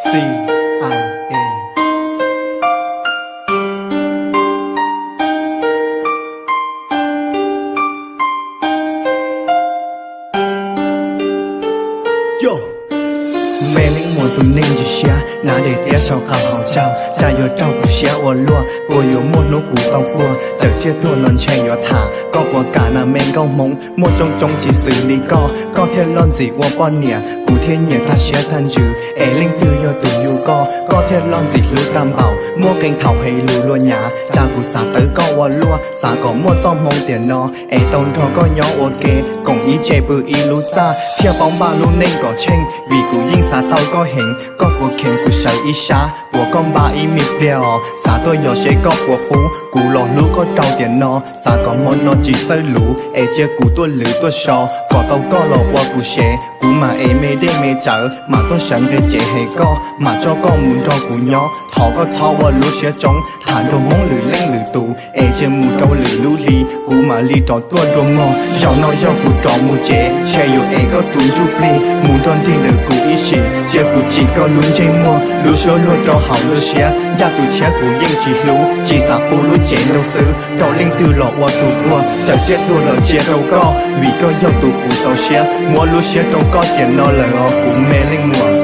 C I A. Me leej muam tus neeg ntsis siab, hnav daim tiab sau qab hauv caug, cas yuav raug kuv siab ua luaj, puas yuav muaj hnub kuv tau puag, txawm tsiaj tuag los ntshe yuav tham, koj puas kam na me nkauj hmoob, muaj coob coob tsis xws li koj, koj thiaj loj ntxim ua poj niam, kuv thiaj nyiam tag siab tag ntsws, es leej twg yog tus yug koj, koj thiaj loj ntxim hlub tag npaum, muaj qee thaum heev lus luag nyav, cas kuv xav tawv koj ua luaj, xav kom muaj txoj hmoo tiam no, es tau nrog koj nyob ua ke, koom ib tse pw ib lub txaj, thiaj paub npaj lub neej kom tsheej, vim kuv yeej xav tau koj heev, koj puas kheev kuv sawv ib sab, puas koj npaj ib me pliag os, xav tuaj yos seb koj puas pub, kuv los hlub koj rau tiam no, xav kom hmo no tsis txawj luv, es cia kuv tuaj lwv tuaj so, kom tau koj los ua kuv sev, kuv mam ev me dej me cawv, mam tuaj sawv nqe tsev hais koj, mam coj koj mus nrog kuv nyob, thov koj txhob ua lub siab tsoob, tham nrog hmoob lwm leej lwm tus, es cia mus rau lwm lub hli, kuv mam li rov tuaj dua mog, zaum no yog kuv rov mus tsev, ntshe yuav ev koj tus ntsuj plig, mus nrog nrig ntawm kuv ib sim, cia kuv tsim koj lub ntsej muag, lub suab luag rau hauv nruab siab, ncaj tus tshiab kuv yeej tsis hlub, tsis xav pub lub cev nrog xwb, rau leej twg los ua tus puag, txawm tsiaj tuag los cia rau koj, vim koj yog tus kuv txaus siab, muab lub siab rau koj tiam no lawm os kuv me leej muam.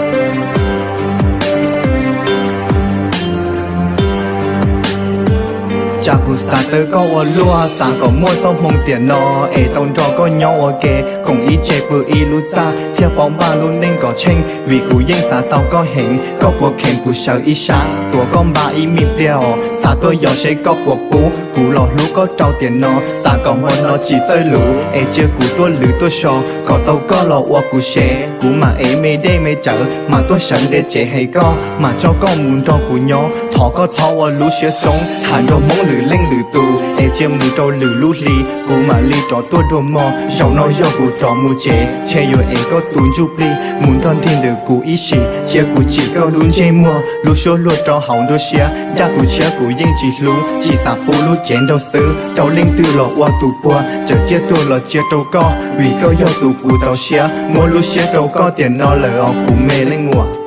Cas kuv xav tawv koj ua luaj, xav kom muaj txoj hmoo tiam no, es tau nrog koj nyob ua ke, koom ib tse pw ib lub txaj, thiaj paub npaj lub neej kom tsheej, vim kuv yeej xav tau koj heev, koj puas kheev kuv sawv ib sab, tuav koj npaj ib me pliag os, xav tuaj yos seb koj puas pub, kuv los hlub koj rau tiam no, xav kom hmo no tsis txawj luv, es cia kuv tuaj lwv tuaj so, kom tau koj los ua kuv sev, kuv mam ev me dej me cawv, mam tuaj sawv nqe tsev hais koj, mam coj koj mus nrog kuv nyob, thov koj txhob ua lub siab tsoob, tham nrog hmoob lwm leej lwm tus, es cia mus rau lwm lub hli, kuv mam li rov tuaj dua mog, zaum no yog kuv rov mus tsev, ntshe yuav ev koj tus ntsuj plig, mus nrog nrig ntawm kuv ib sim, cia kuv tsim koj lub ntsej muag, lub suab luag rau hauv nruab siab, ncaj tus tshiab kuv yeej tsis hlub, tsis xav pub lub cev nrog xwb, rau leej twg los ua tus puag, txawm tsiaj tuag los cia rau koj, vim koj yog tus kuv txaus siab, muab lub siab rau koj tiam no lawm os kuv me leej muam.